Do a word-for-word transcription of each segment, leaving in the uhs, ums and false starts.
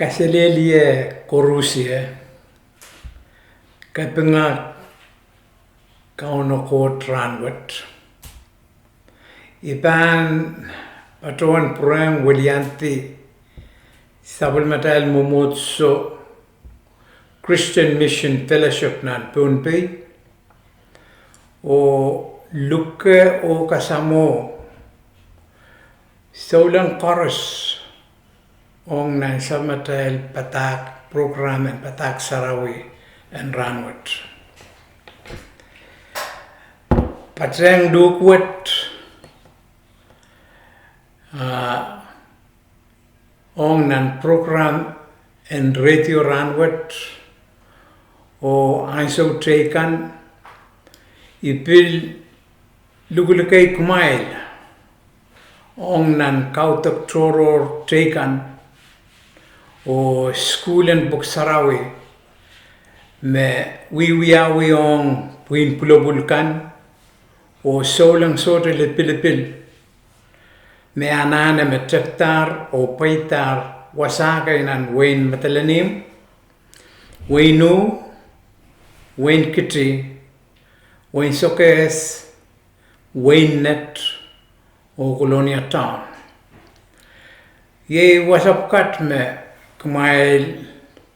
Kaselehlie koaros, kapinga Kauno Koht rahnwet. I pahn patohwan pwurehng weliandi sapwellimatail mwomwohdiso Christian Mission Fellowship nan Pohnpei oh luke oh kasamwo souleng koaros ong nan sapwellimatail padahk, prokram en padahk sarawi en rahnwet. Patehng luhk wet ong nan prokram en radio rahnwet oh ansou teikan, I pil lukulukei kumwail ong nan kaudok tohrohr teikan oh sukuhl en pwuhk sarawi me wiewiawi ong pwihn pwulopwul kan oh souleng sohte lipilipil me anahne me tepdahr oh pweidahr wasa kei nan wehin Madolenihmw, wehin U, wehin Kiti, wehin Sokehs, wehin Net oh Kolonia Town. Iei wasa pwukat me kumwail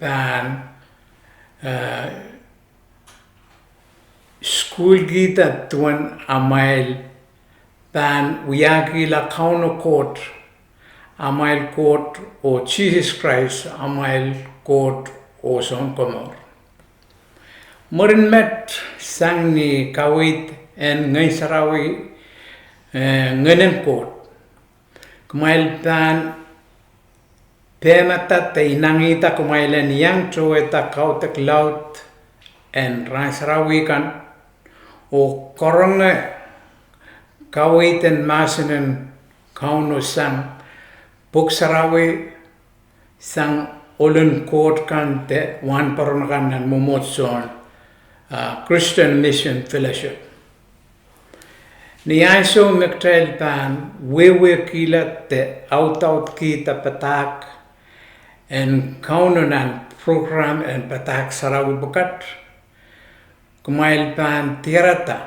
pahn sukuhlkihda duwen amwail pahn wiahkihla Kauno Koht amwail Koht oh Sises Krais amwail Koht oh Sounkomour. Mwurin met, sang ni kaweid en Ngehn Sarawi, Ngehn en Koht, kumwail pahn pehmada de inangihda kumwail en iang towehda kaudok laud en rahn sarawi kan oh karonge kaweid en mahsen en Kauno sang pwuhk sarawi, sang ohlen Koht kan de wahnpoaron akan nan mwomwohdiso Christian Mission Fellowship. Ni ansou me kitail pahn wehwehkihla de audaudkihda padahk en Kauno nan prokram en padahk sarawi pwukat, kumwail pahn diarada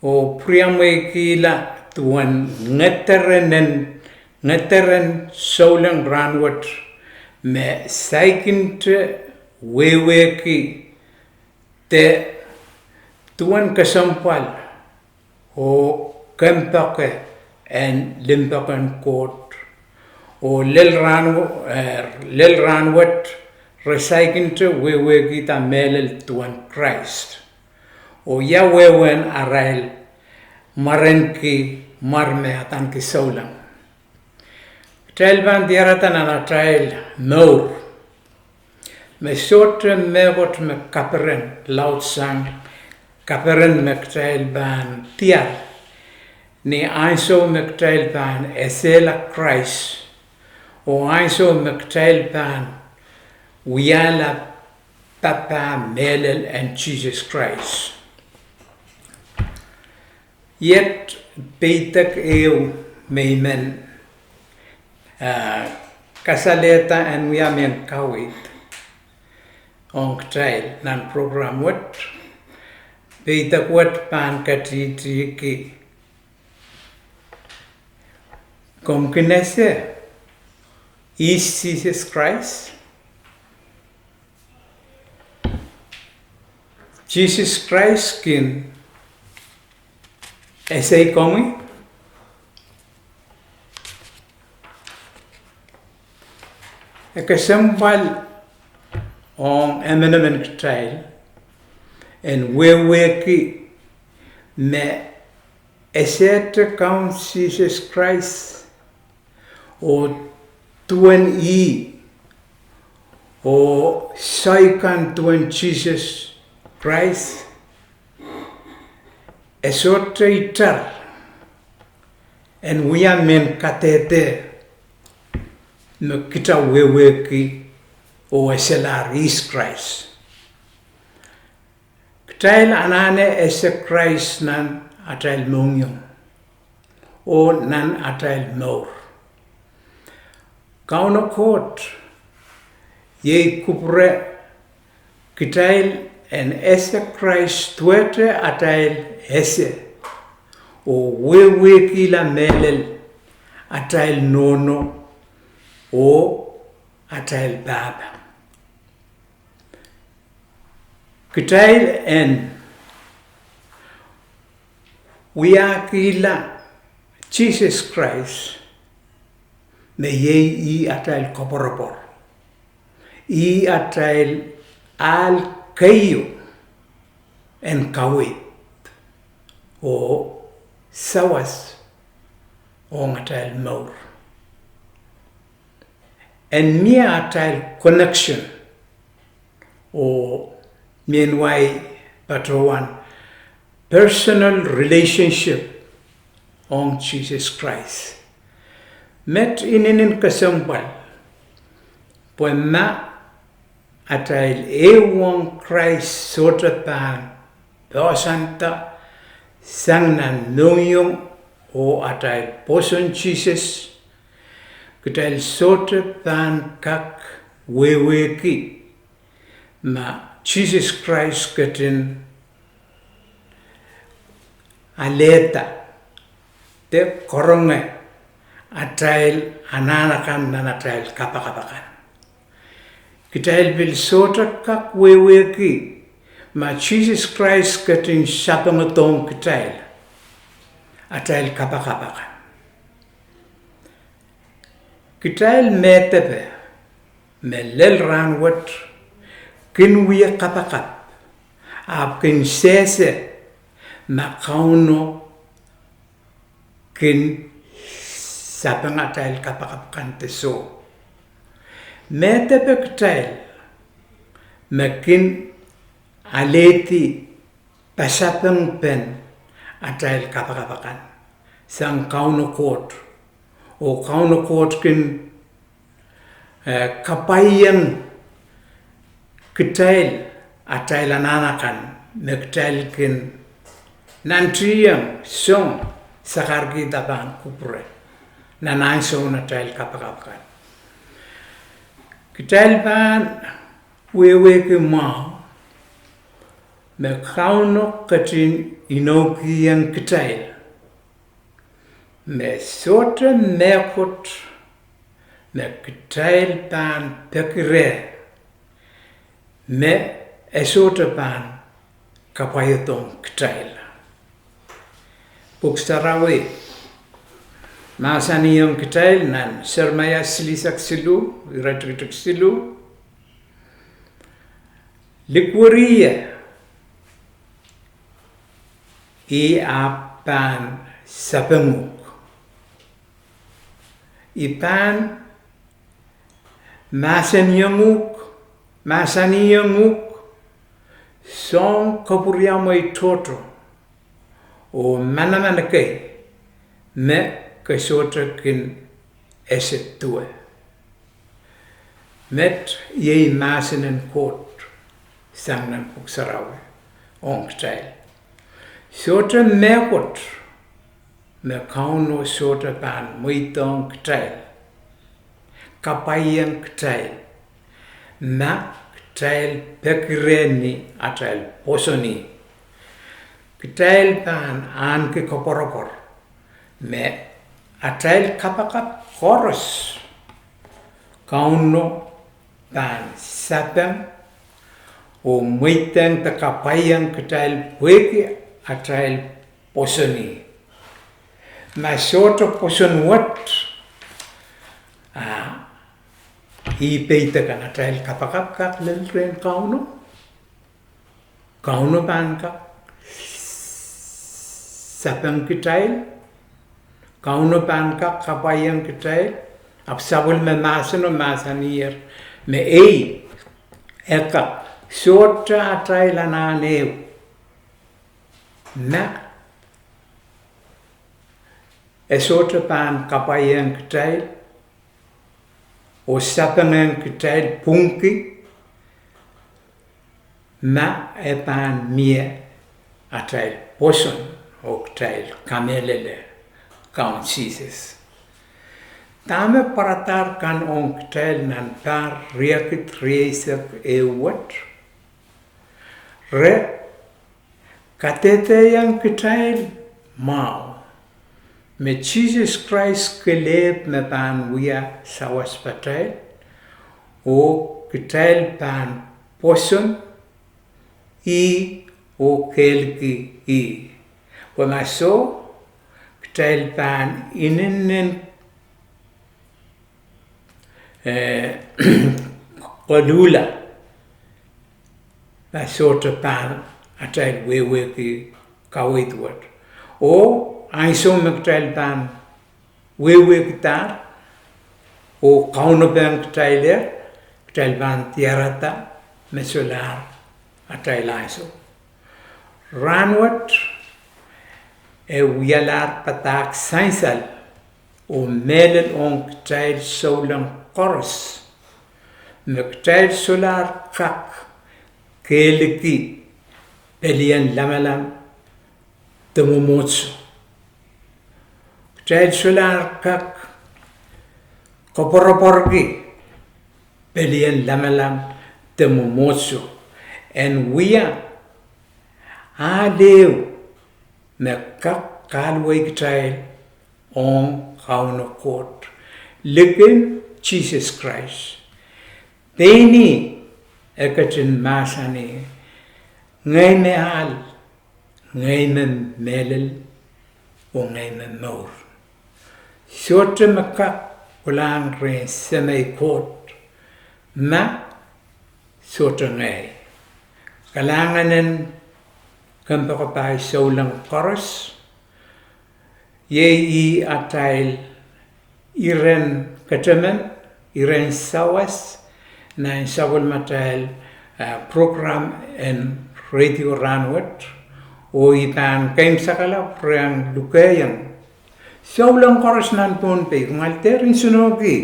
oh pwuriamweikihla duwen ngederen, ngederen souleng rahnwet me saikinte wehwehki de duwen kesempwal oh kompoake en limpoak en Koht oh lel rahnwet re saikinte wehwehkihda mehlel duwen Krais oh ia wehwehn arail mwarenki mwar me adaneki souleng. Kitail pahn diarada nan atail mour me sohte mehkot me kaperen laudsang kaperen me kitail pahn diar ni ansou me kitail pahn esehla Krais oh ansou me kitail pahn wiahla papah mehlel en Sises Krais. Iet peidek ehu me I men kasalehda en wia mehn kaweid ong kitail nan prokram wet. Peidek wet pahn ketihtihki: Komw kin ese ihs Sises Krais? Sises Krais kin esei komwi? E kesempwal ong emenemen kitail en wehwehki me esehte Kaun Sises Krais oh duwen ih oh soai kan duwen Sises Krais, e sohte itar en wia mehn kadehde me kita wehwehki oh eselahr ihs Krais. Kitail anahne ese Krais nan atail mohngiong oh nan atail mour. Kauno Koht Iei kupwure kitail en ese Krais duwehte atail ese oh wehwehkihla mehlel atail nohno oh atail pahpa. Kitail en wiahkihla Sises Krais me iei ih atail koapworopwor, ih atail ahl keieu en kaweid oh sawas ong atail mour. En mie atail connection oh mehn wai patohwan personal relationship ong Sises Krais. Met inenen kesempwal pwe ma atail ehuong Krais sohte pahn poahsoanda sang nan mohngiong oh atail pwoson Sises, kitail sohte pahn kak wehwehki ma Sises Krais ketin alehda de karonge atail anahn akan nan atail kapakap akan. Kitail pil sohte kak wehwehki ma Sises Krais ketin sapengdohng kitail atail kapakap akan. Kitail medewe me lel rahnwet kin wia kapakap, ahpw kin sehse ma Kauno kin sapeng atail kapakap kan de soh. Medewe kitail me kin alehdi pasapengpen atail kapakap akan sang Kauno Koht, oh Kauno Koht kin kapwaiada kitail atail anahn akan me kitail kin nantihong song sakarkihda pahn kupwure nan ansoun atail kapakap kan. Kitail pahn wehwehki mwahu me Kauno ketin inoukihong kitail me sohte mehkot me kitail pahn peki reh me e sohte pahn kapwaiadohng kitail. Pwuhk Sarawi mahsanihong kitail nan Seremaia silihsek siluh, iretikitik siluh: Likwerih ie, I ahpw pahn sapeng uhk. I pahn mahsanihong uhk, mahsanihong uhk soahng kapwuriamwei tohto oh manaman ekei me ke sohte kin ese duwe. Met iei mahsen en Koht sang nan Pwuhk Sarawi ong kitail. Sohte mehkot me Kauno sohte pahn mweidohng kitail, kapwaiada kitail, ma kitail peki reh ni atail pwoson ih. Kitail pahn ahneki koapworopwor me atail kapakap koaros Kauno pahn sapeng oh mweidehng de kapwaiada kitail pwehki atail pwoson ih. Ma sohte pwoson wet, a ih peidek kan, atail kapakap kak lel rehn Kauno. Kauno pahn kak sapeng kitail, Kauno pahn kak kapwaiada kitail. Ahpw sapwellime mahseno mahsaniher me ei, e kak sohte atail anahn ehu ma e sohte pahn kapwaiada kitail oh sapengada kitail pwungki ma e pahn mie atail pwoson oh kitail kamehlele Kaun Sises. Dahme pwaradahr kan ong kitail nan pahr riekid rieisek ehu wet? Re kadehdehiong kitail mwahu me Sises Krais kelehpw me pahn wia sawas patail, oh kitail pahn pwoson ih oh kehlki ih. Pwe ma soh, kitail pahn inenen koluhla, ma sohte pahn atail wehwehki kaweid wet. Oh ansou me kitail pahn wehwehkidahr oh kaunopohng kitailehr, kitail pahn diarada me solahr atail ansou. Rahnwet e wialahr padahk sansal oh mehlel ong kitail souleng koaros me kitail solahr kak kehlki pelien lamalam de mwomwohdiso. Kitail solahr kak koapworopworki pelien lamalam de mwomwohdiso en wia ahl ehu me kak kahluwa kitail ong Kauno Koht likin Sises Krais. Pein ih e ketin mahsanih, Ngehi me ahl, ngehi me mehlel, oh ngehi me mour. Sohte me kak kohlahng rehn Semei Koht ma sohte ngehi. Kalahngan en kompoakepahi souleng koaros, iei ih atail iren ketemen, iren sawas nan sapwellimatail program en radio rahnwet, oh I pahn keimwsakala pwurehng lukehiong souleng koaros nan Pohnpei, kumwail dehr nsenohki,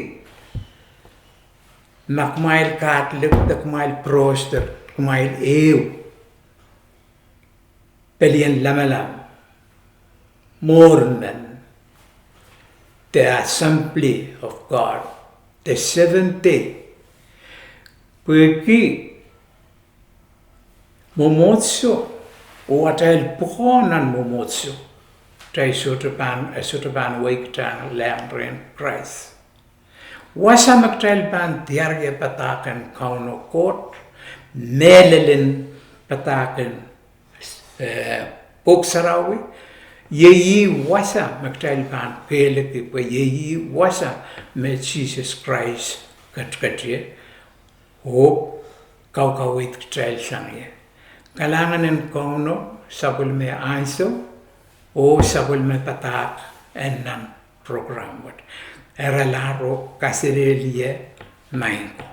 ma kumwail Catholic de kumwail Protestant, kumwail ehu pelien lamalam, Mormon, de Assembly of God, de Seventh Day, pwehki mwomwohdiso oh atail pwukoa nan mwomwohdiso, kitail sohte pahn, e sohte pahn wehi kitail leng rehn Krais. Wasa me kitail pahn diar ie padahk en Kauno Koht, mehlelen padahk en Pwuhk Sarawi, iei ih wasa me kitail pahn kehlki, pwe iei ih wasa me Sises Krais ketiket ie oh kaukaweid kitail sang ie. Kalahngan en Kauno sapwellime ansou oh sapwellime padahk en nan program wet. Eralahr oh kaselehlie maing ko.